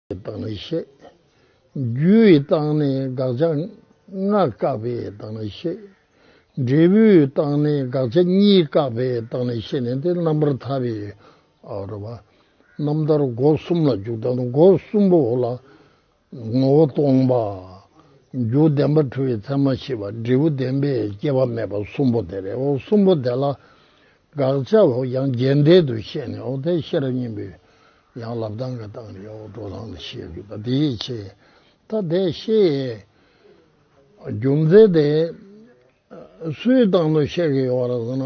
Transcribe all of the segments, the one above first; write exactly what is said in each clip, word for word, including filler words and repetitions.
སྟེང་ནས་བཤད། རྒྱུ་ཡི་སྟེང་ནས་དགག་བྱ་ལྔ་བཀག་པའི་སྟེང་ནས་བཤད། འབྲས་བུའི་སྟེང་ནས་དགག་བྱ་གཉིས་བཀག་པའི་སྟེང་ནས་བཤད་ནས། དེ་རྣམ་པར་ཐར་པའི། ཨ་རེད་པ། རྣམ་ཐར་སྒོ་གསུམ་ལ་འཇུག་སྟངས་སྒོ་གསུམ་པོ་ལ། ངོ་བོ་སྟོང་པ། རྒྱུ་བདེན་པར་གྲུབ་པའི་མཚན་མ་ཞེས་པ། འབྲས་བུ་བདེན་པའི་སྐྱེ་བ་མེད་པ་གསུམ་པོ་དེ་རེད། འོ་གསུམ་པོ་དེ་ལ་དགག་བྱ་འོ་ཡང་རྒྱས་འགྲེལ་དུ་བཤད་ནས། འོ་དེ་ཤེས་རབ་སྙིང་པོའི་ཡང་ལབ་སྟངས་ཀྱི་སྟངས་རེད། འོ་འགྲོ་སྟངས་ལ་བཤད་དགོས་པ་དེ་ཡིད་ཆེས། ད་དེ་བཤད་རྒྱུ་མཚན་དེ་སུའི་སྟེང་དུ་བཤད་ཀྱི་ཡོད་རེད་ཟེར་ན།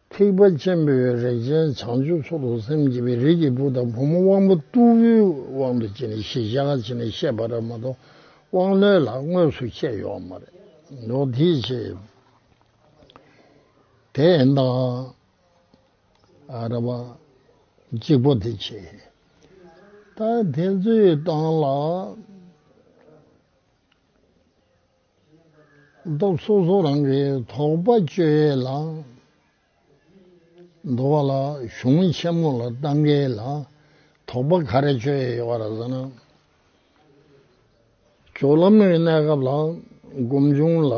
ཐེག་པ་ཆེན་པོའི་རིགས་ཅན་བྱང་ཆུབ་མཆོག་ཏུ་སེམས་བསྐྱེད་པའི་རིགས་ཀྱི་བུ་དང་བུ་མོ་དབང་པོ་རྟུལ་པོའི་དབང་དུ་བྱས་ནས་གཞི་བཞག་བྱས་ནས་བཤད་པ་རེད་མ་གཏོགས། དབང་རྣོན་ལ་དངོས་སུ་བཤད་ཡོད་མ་རེད། འོ་དེ་བྱས། དེ་ཡིན་ད། ཨ་རེད་པ། གཅིག་པོ་དེ་བྱས། ད་དེ་ཚོའི་སྟེང་ལ། སྟོབས་སོ་སོ་རང་གི་དོགས་པ་གཅོད་ཡས་ལ། འདུལ་བ་ལ་གཞུང་ཆེན་མོ་ལ་བལྟ་མཁན་ལ་དོགས་པ་ག་རེ་གཅོད་ཡས་ཡོད་རེད་ཟེར་ན། སྦྱོར་ལམ་གྱི་གནས་སྐབས་ལ་སྒོམ་བྱུང་ལ་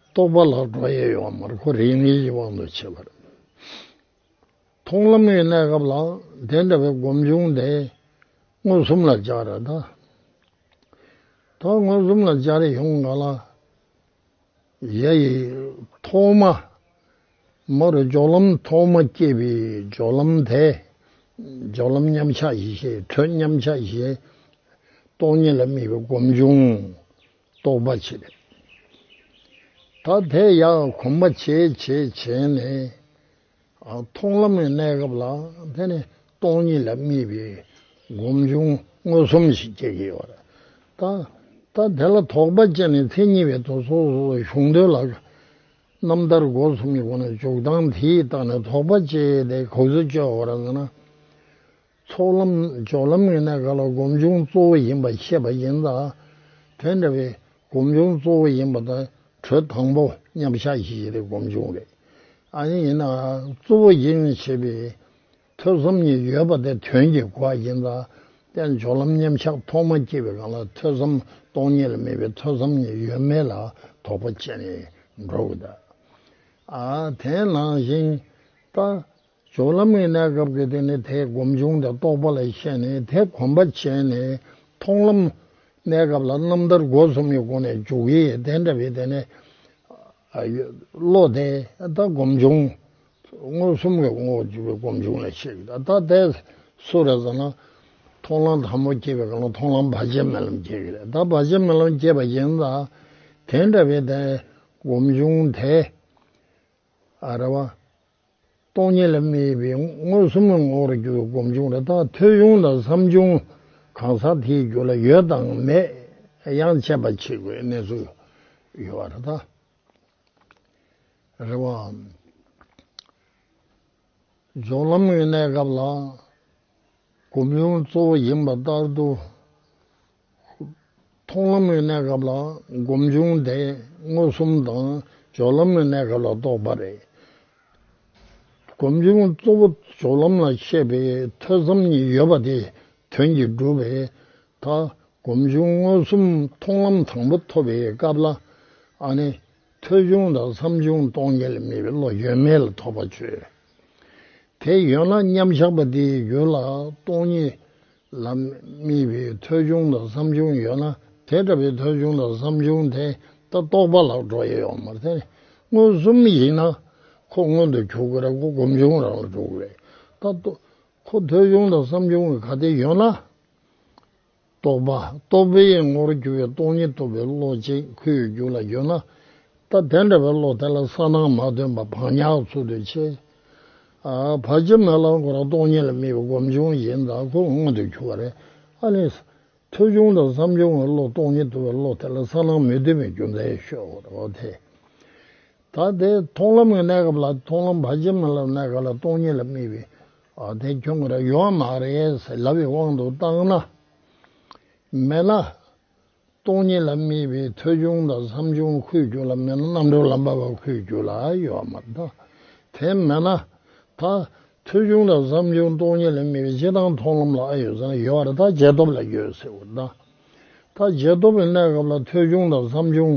རྟོག་པ་ལ་འགྲོ་ཡས་ཡོད་མ་རེད། ཁོ་རིགས་ངེས་ཀྱི་དབང་དུ་བྱས་པ་རེད། མཐོང་ལམ་གྱི་གནས་སྐབས་ལ་དེ་འདྲ་བའི་སྒོམ་བྱུང་དེ་མངོན་སུམ་ལ་སྦྱར་རེད་ད། ད་མངོན་སུམ་ལ་སྦྱར་ཡོང་ག་ལ། ཡ་ཡི་ཐོག་མ། མ་རུ་སྦྱོར་ལམ་ཐོག་མ་སྐྱེས་པའི་སྦྱོར་ལམ་དེ། སྦྱོར་ལམ་མཉམ་གཞག་གཞི་ཤེས། དྲོད་མཉམ་གཞག་གཞི། སྟོང་ཉིད་ལ་དམིགས་པའི་སྒོམ་བྱུང་རྟོག་པ་ཅིག་རེད། ད་དེ་ཡང་གོམས་པ་བྱེད་བྱེད་བྱས་ནས། ཨ། མཐོང་ལམ་གྱི་གནས་སྐབས་ལ་དེ་ནི་སྟོང་ཉིད་ལ་དམིགས་པའི་སྒོམ་བྱུང་མངོན་སུམ་ཞིག་སྐྱེ་གི་ཡོད་རེད། ད་ད་དེ་ལ་དོགས་པ་བཅད་ནས་མཚན་ཉིད་པའི་དོན་སོ་སོ་སོ་གཞུང་དོན་ལ་རྣམ་ཐར་སྒོ་གསུམ་གྱི་སྒོ་ནས་འཇུག་སྟངས་དེའི་སྟེང་ནས་དོགས་པ་བཅད་དེ་ག་ཚོད་གཅོད་དགོས་རེད་ཟེར་ན། ཚོགས་ལམ་སྦྱོར་ལམ་གྱི་གནས་སྐབས་ལ་སྒོམ་བྱུང་གཙོ་བོ་ཡིན་པ་ཤེས་པ་ཡིན་ཙང་། དེ་འདྲ་བའི་སྒོམ་བྱུང་གཙོ་བོ་ཡིན་པ་དང་། དྲོད་དང་པོ་མཉམ་གཞག་གཞི་ཤེས་དེ་སྒོམ་བྱུང་རེད། ཨ་ནི་ཡིན་ནའང་གཙོ་བོ་ཡིན་ཞེས་པའི་ཐོས་བསམ་གཉིས་ཡོད་པ་དེ་དོན་གྱིས་གོ་བ་ཡིན་ཙང་། དེ་སྦྱོར་ལམ་མཉམ་གཞག་ཐོག་མ་སྐྱེས་པའི་སྒང་ལ་ཐོས་བསམ་སྟོང་ཉིད་ལ་དམིགས་པའི་ཐོས་བསམ་གཉིས་ཡོད་མེད་ལ་དོགས་པ་བཅད་ནས་འགྲོ་དགོས་ད། ཨ། དེ་ནང་བཞིན་ད། སྦྱོར་ལམ་གྱི་གནས་སྐབས་ཀྱི་དེ་ནི་དེ་སྒོམ་བྱུང་དེ་རྟོག་པ་ལ་ཤེས་ནས་དེ་གོམས་པ་བྱས་ནས། མཐོང་ལམ་གནས་སྐབས་ལ་རྣམ་ཐར་སྒོ་གསུམ་གྱི་སྒོ་ནས་འཇུག་གི་དེ་འདྲ་བའི་དེ་ནི། ཨ། བློ་དེ་ད་སྒོམ་བྱུང་མངོན་སུམ་གྱི་ངོ་བོར་གྱུར་པའི་སྒོམ་བྱུང་ལ་བཤད་ཀྱི། ད་ད་དེ་སུ་རེད་ཟེར་ན། མཐོང་ལམ་དང་པོ་སྐྱེས་པའི་སྒང་ལ་མཐོང་ལམ་བར་ཆད་མེད་ལམ་སྐྱེ་གི་རེད། ད་བར་ཆད་མེད་ལམ་སྐྱེས་པ་ཡིན་ཙང་། དེ་འདྲ་བའི་དེ་སྒོམ་བྱུང་དེ། ཨ། རེད་པ། སྟོང་ཉིད་ལ་དམིགས་པའི་མངོན་སུམ་གྱི་ངོ་བོར་གྱུར་པའི་སྒོམ་བྱུང་རེད། ད་ཐོས་བྱུང་དང་བསམ་བྱུང་གང་ཟག་དེའི་རྒྱུད་ལ་ཡོད་དང་མེད་ཡང་དཔྱད་པ་བྱེད་དགོས་གནས་ཚུལ་ཡོད་པ་རེད་ད། རེད་པ། སྦྱོར་ལམ་གྱི་གནས་སྐབས་ལ་སྒོམ་བྱུང་གཙོ་བོ་ཡིན་པ་ལྟར་དུ། མཐོང་ལམ་གྱི་གནས་སྐབས་ལ་སྒོམ་བྱུང་དེ་མངོན་སུམ་དང་། སྦྱོར་ལམ་གྱི་གནས་སྐབས་ལ་རྟོག་པ་རེད། སྒོམ་བྱུང་གཙོ་བོ་སྦྱོར་ལམ་ལ་བཤད་པའི་ཐོས་བསམ་གཉིས་ཡོད་པ་དེ་དོན་གྱིས་གྲུབ་པས། ད་སྒོམ་བྱུང་མངོན་སུམ་མཐོང་ལམ་དང་པོ་ཐོབ་པའི་སྐབས་ལ། ཨ་ནི་ཐོས་བྱུང་དང་བསམ་བྱུང་སྟོང་ཉིད་ལ་དམིགས་པའི་བློ་ཡོད་མེད་ལ་དོགས་པ་ཆོད། དེ་ཡོད་ན་མཉམ་བཞག་པ་དེའི་རྒྱུད་ལ་སྟོང་ཉིད་ལ་དམིགས་པའི་ཐོས་བྱུང་དང་བསམ་བྱུང་ཡོད་ན། དེ་འདྲ་བའི་ཐོས་བྱུང་དང་བསམ་བྱུང་དེ་ད་རྟོག་པ་ལ་འགྲོ་ཡས་ཡོད་མ་རེད། དེ་ནི་མངོན་སུམ་ཡིན་ན་ཁོ་མངོན་དུ་གྱུར་གྱི་རེད། ཁོ་སྒོམ་བྱུང་རང་ལ་འགྲོ་གི་རེད། ད་ལྟོ་ཁོ་ཐོས་བྱུང་དང་བསམ་བྱུང་གི་ག་དེ་ཡོད་ན། རྟོག་པ། རྟོག་པའི་ངོ་བོར་གྱུར་པའི་སྟོང་ཉིད་རྟོགས་པའི་བློ་ཅིག་ཁོའི་རྒྱུད་ལ་ཡོད་ན། ད་དེ་འདྲ་བའི་བློ་དེ་ལ་གསལ་སྣང་མ་ཐོན་པ་བག་ཉལ་ཚུལ་དུ་བྱས། ཨ། བར་ཆད་མེད་ལམ་ཁོ་རང་སྟོང་ཉིད་ལ་དམིགས་པའི་སྒོམ་བྱུང་ཡིན་ཙང་ཁོ་མངོན་དུ་གྱུར་པ་རེད། ཨ་ནི་ཐོས་བྱུང་དང་བསམ་བྱུང་གི་བློ་སྟོང་ཉིད་རྟོགས་པའི་བློ་དེ་ལ་གསལ་སྣང་མི་ཐོན་པའི་རྒྱུ་མཚན་ཤོད་དགོས་རེད། འོ་དེ། ད་དེ་མཐོང་ལམ་གྱི་གནས་སྐབས་ལ་མཐོང་ལམ་བར་ཆད་མེད་ལམ་གནས་སྐབས་ལ་སྟོང་ཉིད་ལ་དམིགས་པའི། ཨ། དེ་ཁྱོད་ཀྱི་ར་ཡོད་མ་རེད་ཟེར་ལབ་པའི་དབང་དུ་བཏང་ན། མེད་ན། སྟོང་ཉིད་ལ་དམིགས་པའི་ཐོས་བྱུང་དང་བསམ་བྱུང་ཁོའི་རྒྱུད་ལ་མེད་ན། རྣམ་གྲོལ་ལམ་པ་པ་ཁོའི་རྒྱུད་ལ་ཡོད་མ་རེད། ད་དེ་མེད་ན་ད་ ཐོས་བྱུང་དང་བསམ་བྱུང་སྟོང་ཉིད་ལ་དམིགས་པའི་སྤྱིར་བཏང་མཐོང་ལམ་ལ་ཨེ་ཡོད་ཟེར་ན་ཡོད་རེད། ད་རྗེས་ཐོབ་ལ་ཡོད་ཟེར་བ་ད། ད་རྗེས་ཐོབ་ཀྱི་གནས་སྐབས་ལ་ཐོས་བྱུང་དང་བསམ་བྱུང་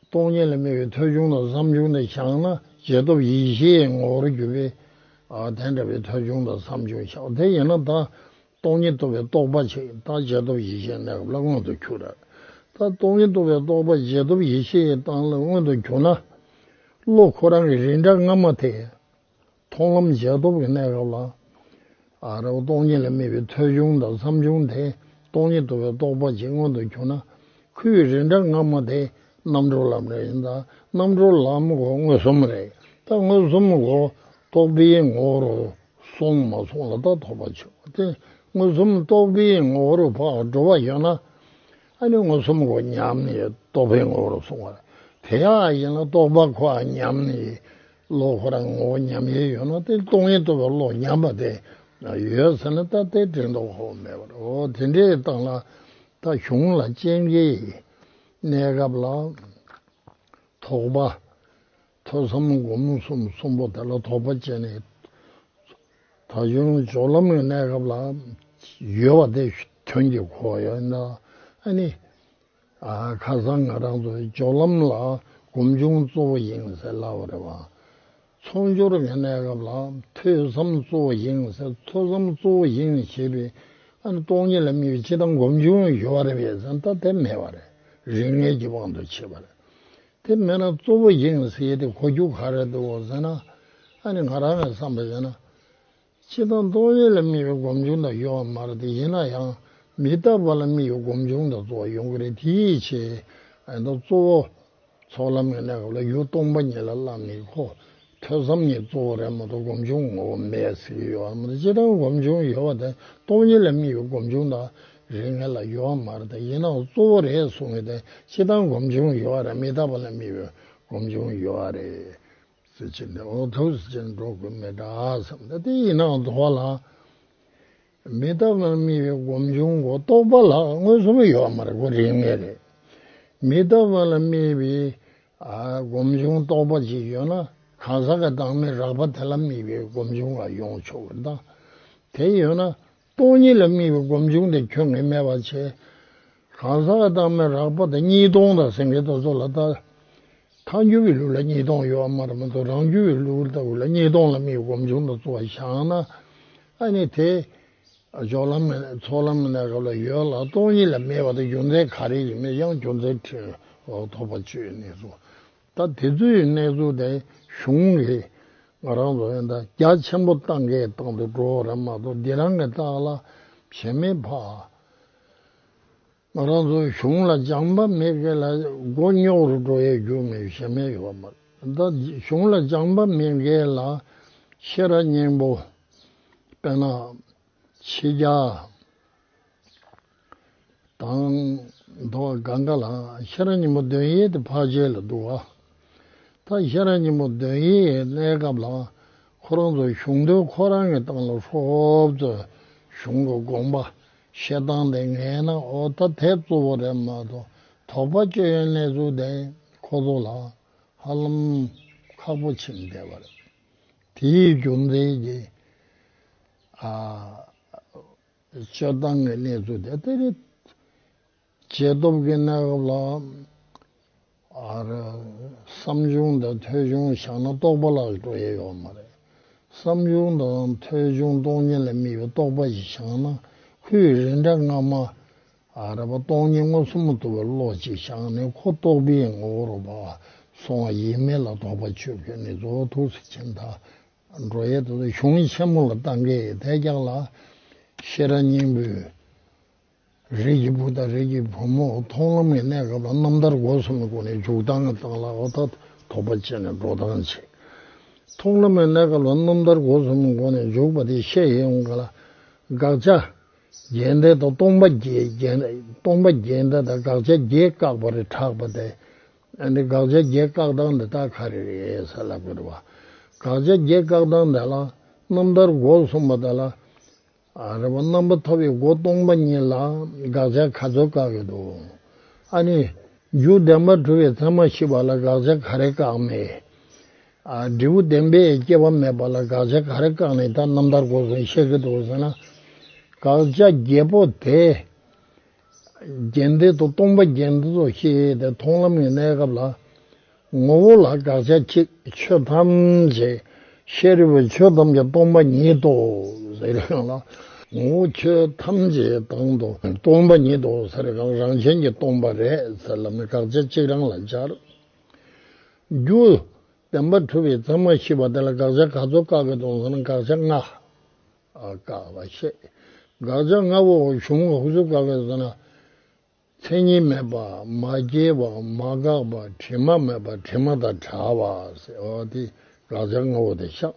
སྟོང་ཉིད་ལ་དམིགས་པའི་ཐོས་བྱུང་དང་བསམ་བྱུང་དེ་བཞག་ན་རྗེས་ཐོབ་ཡེ་ཤེས་ངོ་བོར་གྱུར་པའི་ཨ་དེ་འདྲ་བའི་ཐོས་བྱུང་དང་བསམ་བྱུང་བཞག་དེ་ཡིན་ན་ད་སྟོང་ཉིད་རྟོགས་པའི་རྟོག་པ་ཅིག་ད་རྗེས་ཐོབ་ཡེ་ཤེས་གནས་སྐབས་ལ་མངོན་དུ་གྱུར་རེད། ད་སྟོང་ཉིད་རྟོགས་པའི་རྟོག་པ་རྗེས་ཐོབ་ཡེ་ཤེས་ཀྱི་སྟེང་ལ་མངོན་དུ་གྱུར་ན། བློ་ཁོ་རང་གི་རིགས་འདྲ་སྔ་མ་དེ། མཐོང་ལམ་རྗེས་ཐོབ་ཀྱི་གནས་སྐབས་ལ། ཨ་རོ་སྟོང་ཉིད་ལ་དམིགས་པའི་ཐོས་བྱུང་དང་བསམ་བྱུང་དེ་སྟོང་ཉིད་རྟོགས་པའི་རྟོག་པ་ཅིག་མངོན་དུ་གྱུར་ན། ཁོའི་རིགས་འདྲ་སྔ་མ་དེ་རྣམ་གྲོལ་ལམ་རེད་ཡིན་ད། རྣམ་གྲོལ་ལམ་གོ་མངོན་སུམ་རེད། ད་མངོན་སུམ་གོ་རྟོགས་པའི་ངོ་བོར་སོང་མ་སོང་ལ་ད་ཐོབ་པ་ཆོད་པ་དེ། མངོན་སུམ་རྟོགས་པའི་ངོ་བོར་ཕར་འགྲོ་བ་ཡོད་ན། ཨ་ནི་མངོན་སུམ་གོ་ཉམས་ནས་རྟོགས་པའི་ངོ་བོར་སོང་བ། དེ་ཡང་ཡིན་ན་རྟོགས་པ་ཁོ་ཉམས་ནས་བློ་ཁོ་རང་ངོ་བོ་ཉམས་ཡས་ཡོད་ན་དེ་སྟོང་ཉིད་རྟོགས་པའི་བློ་ཉམས་པ་དེ་ཡོད་ཟེར་ན་ད་དེ་དྲན་རྟོག་ཧོ་མེད་པར་འོ་དེ་འདྲའི་སྟེང་ལ་ད་གཞུང་ལ་སྤྱན་གྱི་གནས་སྐབས་ལ་ཐོགས་པ། ཐོས་བསམ་སྒོམ་གསུམ་གསུམ་པོ་དེ་ལ་ཐོགས་པ་བྱས་ནས། ད་གཞུང་སྦྱོར་ལམ་གྱི་གནས་སྐབས་ལ་ཡོད་པ་དེ་དོན་གྱིས་གོ་ཡོད་ན། ཨ་ནི། ཨ་ཁ་སང་ང་རང་ཚོ་སྦྱོར་ལམ་ལ་སྒོམ་བྱུང་གཙོ་བོ་ཡིན་ཟེར་ལབ་པ་རེད་བ། ཚོགས་སྦྱོར་གྱི་གནས་སྐབས་ལ་ཐོས་བསམ་གཙོ་བོ་ཡིན་ཟེར་ཐོས་བསམ་གཙོ་བོ་ཡིན་ཞེས་པའི་ཨ་ནི་སྟོང་ཉིད་ལ་དམིགས་པའི་སྤྱིར་བཏང་སྒོམ་བྱུང་ཡོད་པ་རེད་པས་ཟེར་ན་ད་དེ་མེད་པ་རེད། རིགས་ངེས་ཀྱི་དབང་དུ་བྱས་པ་རེད། དེ་མིན་ན་གཙོ་བོ་ཡིན་ཟེར་ཏེ་གོ་རྒྱུ་ག་རེ་འདུག་ཟེར་ན། ཨ་ནི་ང་རང་གི་བསམ་པ་ཡིན་ན། སྤྱིར་བཏང་སྟོང་ཉིད་ལ་དམིགས་པའི་སྒོམ་བྱུང་དང་ཡོད་པ་མ་རེད་དེ་ཡིན་ན་ཡང་མི་རྟག་པ་ལ་དམིགས་པའི་སྒོམ་བྱུང་དང་གཙོ་བོ་ཡོང་གི་རེད་དེའི་ཕྱིར། ཨ་ནི་གཙོ་བོ་ཚོགས་ལམ་གྱི་གནས་སྐབས་ལ་ཡུལ་སྟོང་པ་ཉིད་ལ་བསླབ་ནས་ཁོ། ཐོས་བསམ་གཉིས་གཙོ་བོ་རེད་མ་གཏོགས་སྒོམ་བྱུང་ངོ་བོ་མེད་ཟེར་གྱི་ཡོད་པ་མ་རེད། སྤྱིར་བཏང་སྒོམ་བྱུང་ཡོད་པ་དེ་སྟོང་ཉིད་ལ་དམིགས་པའི་སྒོམ་བྱུང་དང་རིགས་ངེས་ལ་ཡོད་པ་མ་རེད་དེ་ཡིན་ནའང་གཙོ་བོ་རེད་གསུངས་པའི་དེ་སྤྱིར་བཏང་སྒོམ་བྱུང་ཡོད་པ་རེད་མི་རྟག་པ་ལ་དམིགས་པའི་སྒོམ་བྱུང་ཡོད་པ་རེད་ཟེར་གྱི་འདི་འོ་ཐུགས་སུ་ཆེན་འགྲོ་དགོས་མེད་འདྲ་བསམ་ད་དེ་ཡིན་ནའང་འདུག་བ་ལ། མི་རྟག་པ་ལ་དམིགས་པའི་སྒོམ་བྱུང་གོ་རྟོགས་པ་ལ་མངོན་སུམ་ཡོད་པ་མ་རེད་ཁོ་རིགས་ངེས་རེད། མི་རྟག་པ་ལ་དམིགས་པའི། ཨ་སྒོམ་བྱུང་རྟོགས་པ་ཅིག་ཡོད་ན་གང་ཟག་གི་བདག་མེད་རགས་པ་དེ་ལ་དམིགས་པའི་སྒོམ་བྱུང་ལ་ཡོང་ཆོག་གི་ད། དེ་ཡོད་ན་སྟོང་ཉིད་ལ་དམིགས་པའི་སྒོམ་བྱུང་དེ་ཁྱོན་ནས་མེད་པ་བྱས། གང་ཟག་གི་བདག་མེད་རགས་པ་དེ་གཉིས་སྟོང་དང་ཟེར་མཁན་དེ་ཚོ་ལ་ད། ཐལ་འགྱུར་བའི་ལུགས་ལ་གཉིས་སྟོང་ཡོད་པ་མ་རེད་མ་གཏོགས་རང་རྒྱུད་པའི་ལུགས་ལྟ་བུ་ལ་གཉིས་སྟོང་ལ་དམིགས་པའི་སྒོམ་བྱུང་དང་གཙོ་བོ་བཞག་ན། ཨ་ནི་དེ། སྦྱོར་ལམ་ཚོགས་ལམ་གནས་སྐབས་ལ་ཡོད་ལ་སྟོང་ཉིད་ལ་མེད་པ་དེ་རྒྱུ་མཚན་ག་རེ་ཡིན་མིན་ཡང་རྒྱུ་མཚན་ཁྲིད་འོ་ཐོགས་པ་ཆོད་གནས་ཚུལ། ད་དེ་ཚོའི་གནས་ཚུལ་དེ་གཞུང་གི་ང་རང་ཚོ་ཡིན་ད་རྒྱ་ཆེན་པོ་བཏང་གི་བཏང་དུ་འགྲོ་བ་རེད་མ་གཏོགས་འདི་རང་གི་རྟགས་ལ་བྱེད་མེད་ཕ། ང་རང་ཚོ་གཞུང་ལ་སྦྱངས་པ་མེད་མཁན་ལ་མགོ་རྙོག་རུ་འགྲོ་ཡའི་རྒྱུ་མེད་བྱེད་མེད་ཡོད་པ་མ་རེད། ད་གཞུང་ལ་སྦྱངས་པ་མེད་མཁན་ལ་ཤེས་རབ་སྙིང་པོ། དཔེར་ན། ཕྱི་རྒྱལ་དང་མདོ་གང་ག་ལ་ཤེས་རབ་སྙིང་པོ་འདོན་ཡས་དེ་ཕལ་ཆེར་ལ་འདུག་བ། ད་ཤེས་རབ་སྙིང་པོ་འདོན་ཡས་གནས་སྐབས་ལ་ཁོ་རང་ཚོ་གཞུང་དོན་ཁོ་རང་གི་སྟེང་ལ་ཧྲོབ་ཙམ་གཞུང་གི་དགོངས་པ་བཤད་སྟངས་དེ་ངེས་ན་འོ་ད་དེ་གཙོ་བོ་རེད་མ་གཏོགས་དོགས་པ་གཅོད་ཡས་གནས་ཚུལ་དེ་ཁོ་ཚོ་ལ་ཧ་ལམ་ཁག་པོ་ཕྱིན་བསྡད་པ་རེད། དེའི་རྒྱུ་མཚན་གྱིས་ཨ། སྤྱོད་སྟངས་ཀྱི་གནས་ཚུལ་དེ་དེ་རེད། རྗེས་ཐོབ་ཀྱི་གནས་སྐབས་ལ་ཨ་ར་བསམ་བྱུང་དང་ཐོས་བྱུང་བཞག་ན་རྟོགས་པ་ལ་འགྲོ་ཡས་ཡོད་མ་རེད། བསམ་བྱུང་དང་ཐོས་བྱུང་སྟོང་ཉིད་ལ་དམིགས་པའི་རྟོགས་པ་ཞིག་བཞག་ན་ཁོའི་རིགས་འདྲ་སྔ་མ་ཨ་ར་བ་སྟོང་ཉིད་མངོན་སུམ་དུ་བའི་བློ་ཅིག་བཞག་ནས་ཁོ་རྟོགས་པའི་ངོ་བོར་བ་སོང་བ་ཡིན་མིན་ལ་དོགས་པ་གཅོད་དགོས་ནས་གཙོ་བོ་ཐུགས་སུ་ཆེན་ད། འགྲོ་ཡས་དེ་ཚོ་གཞུང་ཆེན་མོ་ལ་བཏང་གི་དེ་རྒྱག་ལ། ཤེས་རབ་སྙིང་པོའི་རིགས་ཀྱི་བུ་དང་རིགས་ཀྱི་བུ་མོ་མཐོང་ལམ་གྱི་གནས་སྐབས་ལ་རྣམ་ཐར་སྒོ་གསུམ་གྱི་སྒོ་ནས་འཇུག་སྟངས་ཀྱི་སྟངས་ལ་འོ་ད་དོགས་པ་བཅད་ནས་འགྲོ་སྟངས་བྱེད། མཐོང་ལམ་གྱི་གནས་སྐབས་ལ་རྣམ་ཐར་སྒོ་གསུམ་གྱི་སྒོ་ནས་འཇུག་པ་དེ་ཤེས་ཡོང་ག་ལ། དགག་བྱ་རྒྱས་འདོན་དང་སྟོང་པ་རྒྱས་རྒྱས་སྟོང་པ་རྒྱས་འདོན་དང་དགག་བྱ་རྒྱས་བཀག་པ་རེ་གྲགས་པ་དེ། ཨ་ནི་དགག་བྱ་རྒྱས་བཀག་སྟངས་འདི་དག་ག་རེ་རེད་ཟེར་ལབ་དགོས་རེད་བ། དགག་བྱ་རྒྱས་བཀག་སྟངས་འདི་ལ་རྣམ་ཐར་སྒོ་གསུམ་པ་དེ་ལ། ཨ་རེད་བ་རྣམ་པར་ཐར་པའི་སྒོ་སྟོང་པ་ཉིད་ལ་དགག་བྱ་ག་ཚོད་བཀག་ཡོད་དོ། ཨ་ནི་རྒྱུ་བདེན་པར་གྲུབ་པའི་མཚན་མ་ཤེས་པ་ལ་དགག་བྱ་ག་རེ་བཀག་མེད། ཨ། འབྲས་བུ་བདེན་པའི་སྐྱེ་བ་མེད་པ་ལ་དགག་བྱ་ག་རེ་བཀག་ནས་ད་རྣམ་ཐར་སྐོར་ཟིན་བཤད་ཀྱི་འདུག་ཟེར་ན། དགག་བྱ་བརྒྱད་པོ་དེ། རྒྱས་འདོད་དུ་སྟོང་པ་རྒྱས་འདོད་དུ་བཤད་དེ་མཐོང་ལམ་གྱི་གནས་སྐབས་ལ། ངོ་བོ་ལ་དགག་བྱ་གཅིག་ཆོས་ཐམས་ཅད། ཤཱ་རིའི་བུ་ཆོས་ཐམས་ཅད་སྟོང་པ་ཉིད་དོ་ཟེར་ཡང་ལ། ངོ་བོ་ཆོས་ཐམས་ཅད་དང་དུ་སྟོང་པ་ཉིད་དོ་ཟེར་གང་རང་བཞིན་གྱིས་སྟོང་པ་རེད་ཟེར་ལབ་ནས་དགག་བྱ་གཅིག་རང་ལ་སྦྱར། རྒྱུ། བདེན་པར་གྲུབ་པའི་མཚན་མ་ཤེས་པ་དེ་ལ་དགག་བྱ་ག་ཚོད་བཀག་གི་འདུག་ཟེར་ན་དགག་བྱ་ལྔ། ཨ། བཀག་པ་བཤད། དགག་བྱ་ལྔ་བོ་གཞུང་ག་ཚོད་བཀག་གི་ཟེར་ན། མཚན་ཉིད་མེད་པ། མ་སྐྱེས་པ། མ་འགགས་པ། དྲི་མ་མེད་པ། དྲི་མ་དང་བྲལ་བ་ཟེར་བ་དེ་དགག་བྱ་ལྔ་བོ་དེ་བཞག་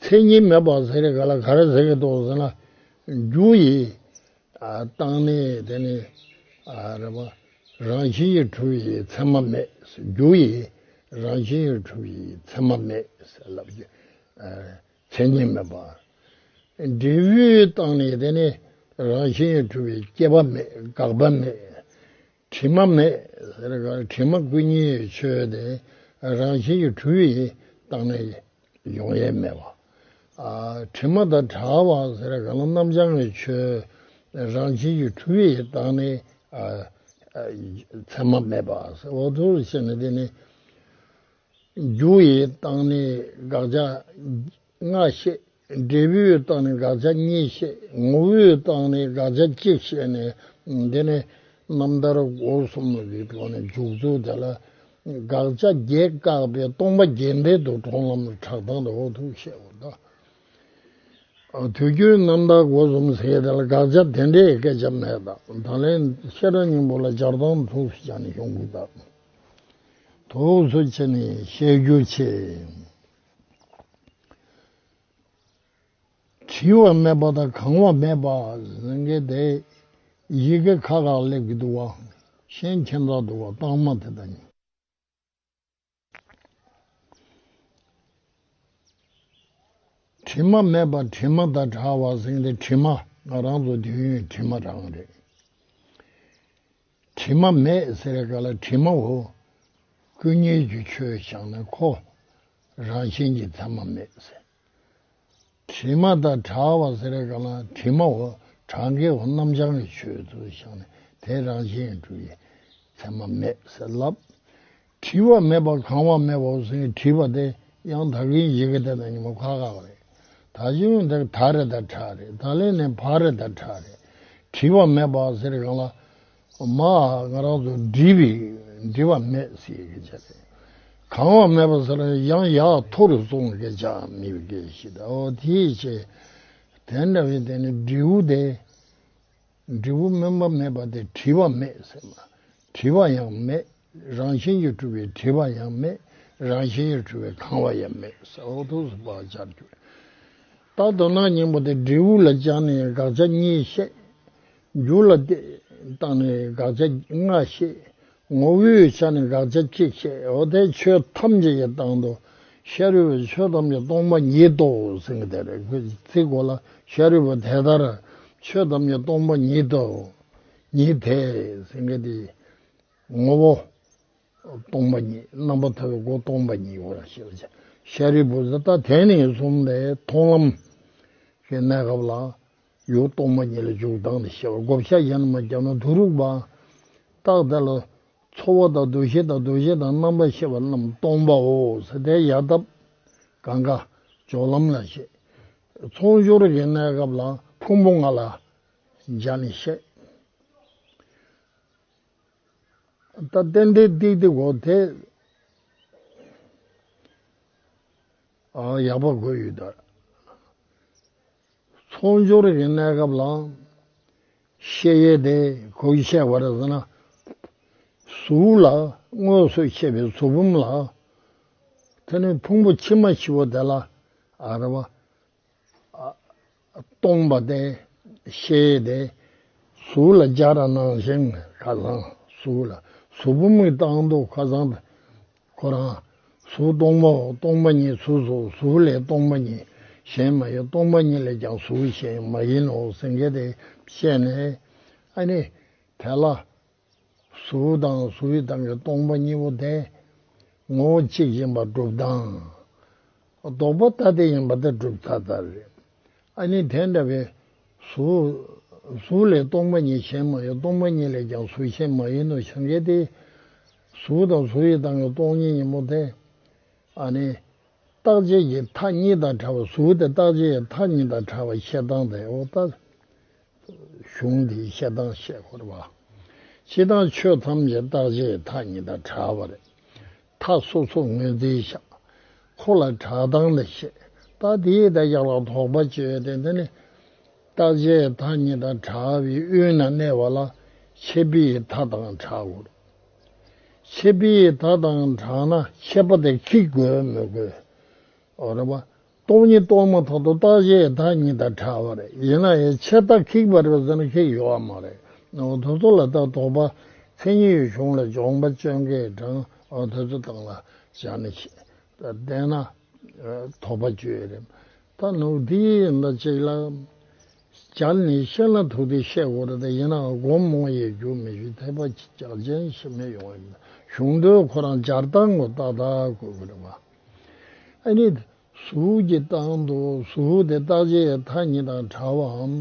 མཚན་ཉིད་མེད་པ་ཟེར་རེ་ག་ལ་ག་རེ་ཟེར་གི་འདུག་ཟེར་ན། རྒྱུ་ཡི། ཨ། སྟེང་ནས་དེ་ནི། ཨ། རེད་པ། རང་བཞིན་གྱིས་གྲུབ་པའི་མཚན་མ་མེད། རྒྱུ་ཡི་རང་བཞིན་གྱིས་གྲུབ་པའི་མཚན་མ་མེད་ཟེར་ལབ་ཀྱི། ཨ། མཚན་ཉིད་མེད་པ། འབྲས་བུའི་སྟེང་ནས་དེ་ནི་རང་བཞིན་གྱིས་གྲུབ་པའི་སྐྱེ་བ་མེད། འགག་པ་མེད། དྲི་མ་མེད་ཟེར་ག་དྲི་མ་ཀུན་ཉོན་ཆོས་དེ་རང་བཞིན་གྱིས་གྲུབ་པའི་སྟེང་ནས་ཡོང་ཡས་མེད་པ། ཨ། དྲི་མ་དང་བྲལ་བ་ཟེར་ག་ལ་རྣམ་བྱང་གི་ཆོས་རང་བཞིན་གྱིས་གྲུབ་པའི་སྟེང་ནས། ཨ། ཨ། མཚན་མ་མེད་པ་ཟེར་འོ་ཐུག་བྱས་ནས་དེ་ནི། རྒྱུ་ཡི་སྟེང་ནས་དགག་བྱ་ལྔ་བཤད། འབྲས་བུའི་སྟེང་ནས་དགག་བྱ་གཉིས་བཤད། ངོ་བོའི་སྟེང་ནས་དགག་བྱ་གཅིག་བཤད་ནས། འདི་ནི་རྣམ་ཐར་སྒོ་གསུམ་གྱི་ཐོག་ནས་འཇུག་ཚུལ་དེ་ལ། དགག་བྱ་བརྒྱད་བཀག་པའི་སྟོང་པ་རྒྱས་འདོད་དུ་མཐོང་ལམ་གྲགས་སྟངས་དུ་འོ་ཐུག་བཤད་པ་དང་། དུས་རྒྱུན་རྣམ་ཐར་སྒོ་གསུམ་ཟེར་དེ་ལ་དགག་བྱ་དེ་འདྲའི་སྐད་ཆ་མེད་དང་། ད་ལན་བཤད་གྲྭ་སྙིང་པོ་ལ་སྦྱར་སྟངས་ཐུགས་སུ་བཅངས་ནས་ཡོང་དགོས་དང་། ཐུགས་སུ་ཆེ་ནས་བཤད་རྒྱུ་ཆེ། བྲི་བ་མེད་པ་དང་གང་བ་མེད་པ་ཟེར་མཁན་དེ་ཡི་གེ་ཁ་ཁ་སླེབས་ཀྱི་འདུག་བ། ཤེས་མཁན་ཚོ་འདུག་བ། གཏའ་མ་དེ་དང་ནི། དྲི་མ་མེད་པ་དྲི་མ་དང་བྲལ་བ་ཟེར་དེ་དྲི་མ་ང་རང་ཚོ་དུས་ཡུན་དྲི་མ་རང་རེད། དྲི་མ་མེད་ཟེར་ག་ལ་དྲི་མ་འོ། ཀུན་ཉོན་གྱི་ཆོས་བཞག་ན་ཁོ་རང་བཞིན་གྱིས་མཚན་མ་མེད་ཟེར། དྲི་མ་དང་བྲལ་བ་ཟེར་ག་ལ་དྲི་མ་འོ་གྲངས་ཀའི་འོ་རྣམ་བྱང་གི་ཆོས་ཚུལ་བཞག་ན་དེ་རང་བཞིན་གྲུབ་པའི་མཚན་མ་མེད་ཟེར་ལབ། བྲི་བ་མེད་པ་གང་བ་མེད་པ་ཟེར་བྲིས་པ་དེ་ཡང་ད་གིན་ཡི་གེ་དེ་དང་ཉི་མ་ཁ་ཁ་རེད། ད་གཞུང་དེ་ད་རེད་ད་ཁྲ་རེད། ད་ལན་ནས་བ་རེད་ད་ཁྲ་རེད། བྲི་བ་མེད་པ་ཟེར་གང་ལ། མ་ང་རང་ཚོ་འབྲི་བའི་འབྲི་བ་མེད་ཟེར་གི་བྱ་རེད། གང་བ་མེད་པ་ཟེར་ཡང་ཡག་མཐོ་རུ་སོང་གི་བྱ་མི་བའི་སྐད་ཞིག་ད་འོ་དེའི་ཆེ། དེ་འདྲ་བའི་དེ་ནི་འབྲས་བུ་དེ། འབྲས་བུ་སྨོན་པ་མེད་པ་དེ་བྲི་བ་མེད་ཟེར་མ། བྲི་བ་ཡང་མེད། རང་བཞིན་གྱིས་གྲུབ་པའི་བྲི་བ་ཡང་མེད། རང་བཞིན་གྱིས་གྲུབ་པའི་གང་བ་ཡང་མེད་ཟེར་འོ་ཐུགས་སུ་བག་ཆགས་གྱུར། ད་དོ་སྣང་སྙིང་པོ་དེ་འབྲས་བུ་ལ་སྦྱར་ནས་དགག་བྱ་གཉིས་བཤད། རྒྱུ་ལ་བརྟེན་བཏང་ནས་དགག་བྱ་ལྔ་བཤད། ངོ་བོའི་ཆ་ནས་དགག་བྱ་གཅིག་བཤད། འོ་དེ་ཆོས་ཐམས་ཅད་ཀྱི་སྟེང་དུ་ཤཱ་རིའི་བུ་ཆོས་ཐམས་ཅད་སྟོང་པ་ཉིད་དོ་ཟེར་མཁན་དེ་རེད། ཁོས་ཚིག་གོ་ལ་ཤཱ་རིའི་བུ་དེ་ལྟར་ཆོས་ཐམས་ཅད་སྟོང་པ་ཉིད་དོ། ཉིད་དེ་ཟེར་མཁན་དེ་ངོ་བོ་སྟོང་པ་ཉིད། རྣམ་པར་ཐར་པའི་སྒོ་སྟོང་པ་ཉིད་འོ་ར་ཞེས་པ་བྱ། ཤཱ་རིའི་བུ་ཟེར་ད་དེ་ནས་བཟུང་སྟེ་མཐོང་ལམ་གྱི་གནས་སྐབས་ལ། ཡུལ་སྟོང་པ་ཉིད་ལ་འཇུག་སྟངས་དེ་ཤེས་པ་བགོ་བཤའ་གཞན་མ་བརྒྱབ་ན་དུ་རུག་པ། རྟགས་དེ་ལ་ཚོར་བ་དང་འདུ་ཤེས་དང་འདུ་བྱེད་དང་རྣམ་པར་ཤེས་པ་རྣམས་སྟོང་པའོ་ཟེར་དེ་ཡལ་འདབ་གང་ག་སྦྱོར་ལམ་ལ་བཤད། ཚོགས་སྦྱོར་གྱི་གནས་སྐབས་ལ་ཕུང་པོ་ལྔ་ལ་སྦྱར་ནས་བཤད། ད་ཏན་ཏན་ཏིག་ཏིག་གོ་དེ་ཨ་ཡག་པོ་གོ་ཡོད་ད། ཚོགས་སྦྱོར་གྱི་གནས་སྐབས་ལ་བཤད་ཡས་དེ་གོ་བཤད་པ་རེད་ཟེར་ན། གཟུགས་ལ་དངོས་སུ་བཤད་པའི་གཟུགས་ཕུང་ལ་དེ་ནི་ཕུང་པོ་ཕྱི་མ་བཞི་པོ་དེ་ལ་ཨ་རེད་བ། སྟོང་པ་དེ་ཤེས་ཏེ། གཟུགས་ལ་སྦྱར་བ་ནང་བཞིན་ཁ་སང་གཟུགས་ལ་གཟུགས་ཕུང་གི་སྟེང་དུ་ཁ་སང་ཁོ་རང་གཟུགས་སྟོང་པའོ། སྟོང་པ་ཉིད་གཟུགས་སོ། གཟུགས་ལས་སྟོང་པ་ཉིད་གཞན་མ་ཡིན། སྟོང་པ་ཉིད་ལས་ཀྱང་གཟུགས་གཞན་མ་ཡིན་ནོ་ཟེར་མཁན་དེ་བཤད་ནས། ཨ་ནི་དེ་ལ་གཟུགས་དང་གཟུགས་ཀྱི་སྟེང་གི་སྟོང་པ་ཉིད་པོ་དེ། ངོ་བོ་གཅིག་ཡིན་པ་སྒྲུབ་སྟངས། ལྡོག་པ་ཐ་དད་ཡིན་པ་དེ་སྒྲུབ་ཚར་ཚར་རེད། ཨ་ནི་དེ་འདྲ་བའི་གཟུགས། གཟུགས་ལས་སྟོང་པ་ཉིད་གཞན་མ་ཡིན། སྟོང་པ་ཉིད་ལས་ཀྱང་གཟུགས་གཞན་མ་ཡིན་ནོ། བྱ་འགལ་ཏེ། གཟུགས་དང་གཟུགས་ཡོད་དང་གི་སྟོང་ཉིད་ཉིན་མོ་དེ། ཨ་ནི། རྟག་ཆད་ཀྱི་མཐའ་གཉིས་དང་བྲལ་བ། གཟུགས་དེ་རྟག་ཆད་ཀྱི་མཐའ་གཉིས་དང་བྲལ་བ་བཤད་སྟངས་དེ། འོ་ད། གཞུང་འདིའི་བཤད་སྟངས་བཤད་དགོས་རེད་བ། སྤྱིར་བཏང་ཆོས་ཐམས་ཅད་རྟག་ཆད་ཀྱི་མཐའ་གཉིས་དང་བྲལ་བ་རེད། མཐའ་སོ་སོར་ངོས་འཛིན་བྱ། ཁོ་ལ་བྲལ་སྟངས་ལ་བཤད། ད་དེའི་ད་ཡག་ལ་དོགས་པ་བཅོས་ཏེ། འདི་ནི་རྟག་ཆད་ཀྱི་མཐའ་གཉིས་དང་བྲལ་བའི་དབུས་ན་གནས་པ་ལ་ཆད་པའི་མཐའ་དང་བྲལ་དགོས། ཆད་པའི་མཐའ་དང་བྲལ་ན་ཆད་པ་དེ་འཁྱེར་དགོས་མི་དགོས། འོ་རེད་བ། སྟོང་ཉིད་རྟོགས་མ་ཐག་ཏུ་རྟག་ཆད་ཀྱི་མཐའ་གཉིས་དང་བྲལ་བ་རེད། ཡིན་ན་ཡང་ཆད་མཐའ་འཁྱེར་པ་རེད་ཟེར་ན་འཁྱེར་ཡོད་བ་མ་རེད། འོ་དེ་ཚོ་ལ་ད་དོགས་པ། མཚན་ཉིད་ཀྱི་གཞུང་ལ་སྦྱོང་བ་སྤྱོད་འགལ་དྲངས། འོ་དེ་ཚོ་སྟེང་ལ་བཞག་ནས་བཤད། ད་བལྟས་ན། ཨ། དོགས་པ་བཅོས་རེད། ད་ནོར་འདི་ཡིན་པ་ཅིག་ལ། སྦྱར་ནས་བཤད་ན་ཐུགས་བདེ་བཤད་དགོས་རེད། དེ་ཡིན་ནའང་སྒོར་མོ་ཡིས་རྒྱུ་མི་ཞུ། འཐད་པ་རྒྱག་ཅན་ཞིག་མི་ཡོང་བས། གཞུང་དོན་ཁོ་རང་སྦྱར་སྟངས་ངོ་ཏག་ཏག་དགོས་ཀྱི་རེད་བ། ཨ་ནི། གཟུགས་ཀྱི་སྟེང་དུ་གཟུགས་དེ་རྟག་ཆད་ཀྱི་མཐའ་གཉིས་དང་བྲལ་བའམ།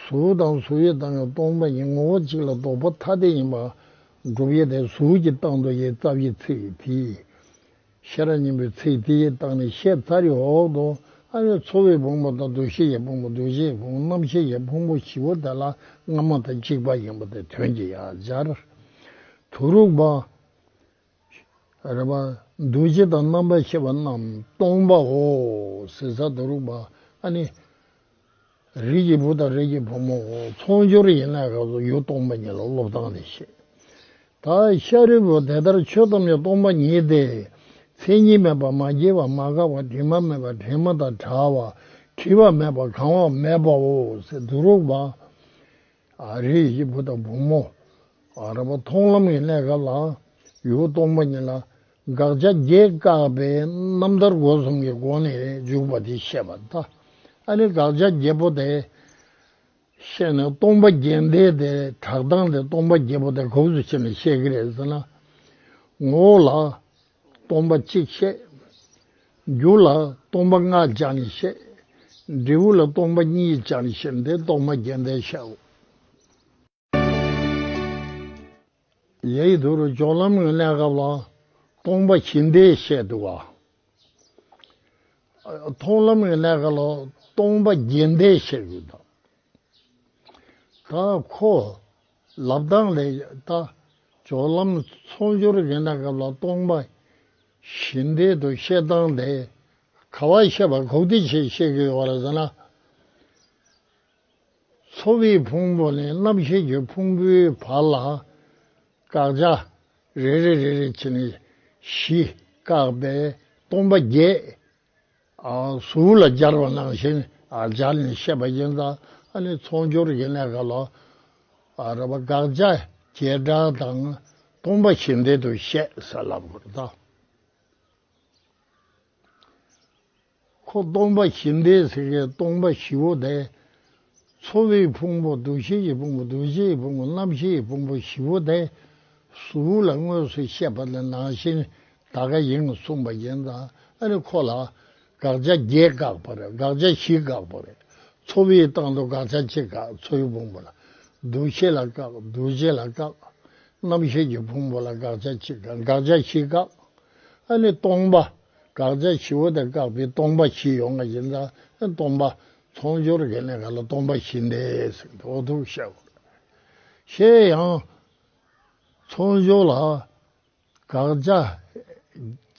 གཟུགས་དང་གཟུགས་ཡོད་དང་གི་སྟོང་པ་ཉིད་ངོ་བོ་གཅིག་ལ་ལྡོག་པ་ཐ་དད་ཡིན་པ་སྒྲུབ་ཡས་དེ། གཟུགས་ཀྱི་སྟེང་དུ་ཡི་རྩ་བའི་ཚིག་དེ། ཤེས་རབ་སྙིང་པོའི་ཚིག་དེའི་སྟེང་ནས་བཤད་ཚར་ཡོད་དོ། ཨ་ནི་ཚོར་བའི་ཕུང་པོ་དང་། འདུ་ཤེས་ཀྱི་ཕུང་པོ། འདུ་བྱེད་ཀྱི་ཕུང་པོ། རྣམ་ཤེས་ཀྱི་ཕུང་པོ་བཞི་པོ་དེ་ལ་སྔ་མ་དང་གཅིག་པ་ཡིན་པ་དེ་དོན་གྱིས་ཡང་སྦྱར། དུ་རུག་པ། རེད་པ། འདུ་བྱེད་དང་རྣམ་པར་ཤེས་པ་རྣམས་སྟོང་པའོ་ཟེར་ས། དུ་རུག་པ། ཨ་ནི། རིགས་ཀྱི་བུ་དང་རིགས་ཀྱི་བུ་མོ། ཚོགས་སྦྱོར་ཡིན་ན་ག་ཚོད་ཡུལ་སྟོང་པ་ཉིད་ལ་སློབ་སྟངས་དེ་བཤད། ད་ཤཱ་རིའི་བུ་དེ་ལྟར་ཆོས་ཐམས་ཅད་སྟོང་པ་ཉིད་དེ། མཚན་ཉིད་མེད་པ། མ་སྐྱེས་པ། མ་འགགས་པ། དྲི་མ་མེད་པ། དྲི་མ་དང་བྲལ་བ། བྲི་བ་མེད་པ། གང་བ་མེད་པའོ་ཟེར། དུ་རུག་པ། ཨ། རིགས་ཀྱི་བུ་དང་བུ་མོ། ཨ། རེད་པ། མཐོང་ལམ་གྱི་གནས་སྐབས་ལ་ཡུལ་སྟོང་པ་ཉིད་ལ་དགག་བྱ་བརྒྱད་བཀག་པའི་རྣམ་ཐར་སྒོ་གསུམ་གྱི་སྒོ་ནས་འཇུག་པ་དེ་བཤད་པ་དང་། ཨ་ནི་དགག་བྱ་བརྒྱད་པོ་དེ་བཤད་ནས། སྟོང་པ་བརྒྱད་ལྡན་དེ་གྲགས་སྟངས་དེ། སྟོང་པ་བརྒྱད་པོ་དེ་ག་ཚོད་བྱས་ནས་བཤད་ཀྱི་རེད་ཟེར་ན། ངོ་བོ་ལ་སྟོང་པ་གཅིག་བཤད། རྒྱུ་ལ་སྟོང་པ་ལྔ་སྦྱར་ནས་བཤད། འབྲས་བུ་ལ་སྟོང་པ་གཉིས་སྦྱར་ནས་བཤད། འདི་སྟོང་པ་བརྒྱད་ལྡན་བཤད། ཡིག་ཐོག་ལ་སྦྱོར་ལམ་གྱི་གནས་སྐབས་ལ་སྟོང་པ་བཞི་ལྡན་བཤད་འདུག་ག། མཐོང་ལམ་གྱི་གནས་སྐབས་ལ་སྟོང་པ་བརྒྱད་ལྡན་བཤད་ཡོད་དོ། ད་ཁོ་ལབ་སྟངས་ལས་ད་སྦྱོར་ལམ་ཚོགས་སྦྱོར་གྱི་གནས་སྐབས་ལ་སྟོང་པ་བཞི་ལྡན་དུ་བཤད་སྟངས་དེ་ག་པར་བཤད་པ་གོ་བདེ་ཆེད་བཤད་ཀྱི་ཡོད་རེད་ཟེར་ན། ཚོར་བའི་ཕུང་པོ་ནས་རྣམ་ཤེས་ཀྱི་ཕུང་པོའི་བར་ལ་དགག་བྱ་རེ་རེ་རེ་རེ་བྱས་ནས་བཞི་བཀག་པའི་སྟོང་པ་བརྒྱད། ཨ། གཟུགས་ལ་སྦྱར་བ་ནང་བཞིན། ཨ། སྦྱར་ནས་བཤད་པ་ཡིན་ཙང་། ཨ་ནི་ཚོགས་སྦྱོར་གྱི་གནས་སྐབས་ལ། ཨ། རེད་པ། དགག་བྱ་བྱེ་བྲག་དང་སྟོང་པ་བཞི་ལྡན་དུ་བཤད་ཟེར་ལབ་དགོས་རེད་ད། ཁོ་སྟོང་པ་བཞི་ལྡན་ཟེར་མཁན་སྟོང་པ་བཞི་པོ་དེ། ཚོར་བའི་ཕུང་པོ། འདུ་ཤེས་ཀྱི་ཕུང་པོ། འདུ་བྱེད་ཀྱི་ཕུང་པོ། རྣམ་ཤེས་ཀྱི་ཕུང་པོ་བཞི་པོ་དེ་གཟུགས་ལ་དངོས་སུ་བཤད་པ་ལ་ནང་བཞིན་ད་ག་ཡིན་གསུངས་པ་ཡིན་ཙང་། ཨ་ནི་ཁོ་ལ་དགག་བྱ་བརྒྱད་བཀག་པ་རེད། དགག་བྱ་བཞི་བཀག་པ་རེད། ཚོར་བའི་སྟེང་དུ་དགག་བྱ་གཅིག་བཀག། ཚོར་བའི་ཕུང་པོ་ལ། འདུ་ཤེས་ལ་བཀག། འདུ་བྱེད་ལ་བཀག། རྣམ་ཤེས་ཀྱི་ཕུང་པོ་ལ་དགག་བྱ་གཅིག་བཀག། དགག་བྱ་བཞི་བཀག། ཨ་ནི་སྟོང་པ། དགག་བྱ་བཞི་པོ་དེ་བཀག་པའི་སྟོང་པ་བཞི་ཡོང་བ་ཡིན་ཙང་། སྟོང་པ། ཚོགས་སྦྱོར་གྱི་གནས་སྐབས་ལ་སྟོང་པ་བཞི་ལྡན་ཟེར་ཏེ་འོ་ཐུག་བཤད་དགོས། གཞན་ཡང་ཚོགས་སྦྱོར་ལ་དགག་བྱ་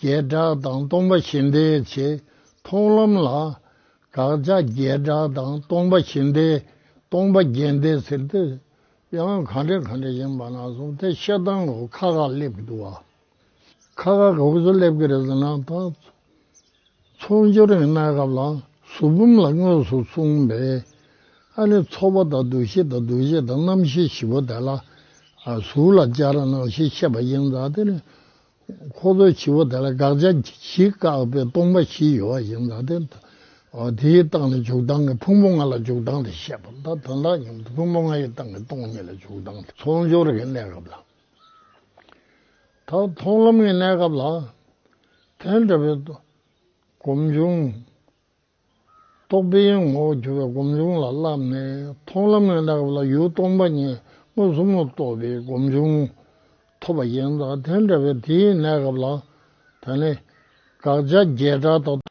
བརྒྱད་བྲལ་དང་སྟོང་པ་བཞི་ལྡན་བྱས། མཐོང་ལམ་ལ་དགག་བྱ་བརྒྱད་བྲལ་དང་སྟོང་པ་བཞི་ལྡན། སྟོང་པ་བརྒྱད་ལྡན་ཟེར་ཏེ་ཡང་ག་འདྲ་ག་འདྲ་ཡིན་པ་ན་སོང་། དེ་བཤད་སྟངས་ལ་ཁག་ཁག་སླེབས་ཀྱི་འདུག་བ། ཁག་ཁག་ག་པར་སླེབས་ཀྱི་རེད་ཟེར་ན། ད་ཚོགས་སྦྱོར་གྱི་གནས་སྐབས་ལ་གཟུགས་ཕུང་ལ་དངོས་སུ་གསུངས་པའི། ཨ་ནི་ཚོར་བ་དང་འདུ་ཤེས་དང་འདུ་བྱེད་དང་རྣམ་ཤེས་བཞི་པོ་དེ་ལ། ཨ། གཟུགས་ལ་སྦྱར་བ་ནང་བཞིན་བཤད་པ་ཡིན་ཙང་། དེ་ནི་ཁོ་ཚོ་བཞི་པོ་དེ་ལ་དགག་བྱ་བཞི་བཀག་པའི་སྟོང་པ་བཞི་ཡོད་པ་ཡིན་ཙང་། དེ། ཨ། དེའི་སྟེང་ནས་འཇུག་སྟངས་ཀྱི་ཕུང་པོ་ལྔ་ལ་འཇུག་སྟངས་དེ་བཤད་པ། ད་དོན་དག་ཉམས་ཕུང་པོ་ལྔ་ཡི་སྟེང་གི་སྟོང་ཉིད་ལ་འཇུག་སྟངས་དེ། ཚོགས་སྦྱོར་གྱི་གནས་སྐབས་ལ། ད་མཐོང་ལམ་གྱི་གནས་སྐབས་ལ་དེ་འདྲ་བའི་སྒོམ་བྱུང་། རྟོག་པའི་ངོ་བོར་གྱུར་པའི་སྒོམ་བྱུང་ལ་བསླབས་ནས། མཐོང་ལམ་གྱི་གནས་སྐབས་ལ་ཡུལ་སྟོང་པ་ཉིད་མངོན་སུམ་དུ་རྟོགས་པའི་སྒོམ་བྱུང་ཐོབ་པ་ཡིན་ཙང་། དེ་འདྲ་བའི་དེའི་གནས་སྐབས་ལ་ད་ནི་དགག་བྱ་བརྒྱད་སྒྲ་དང་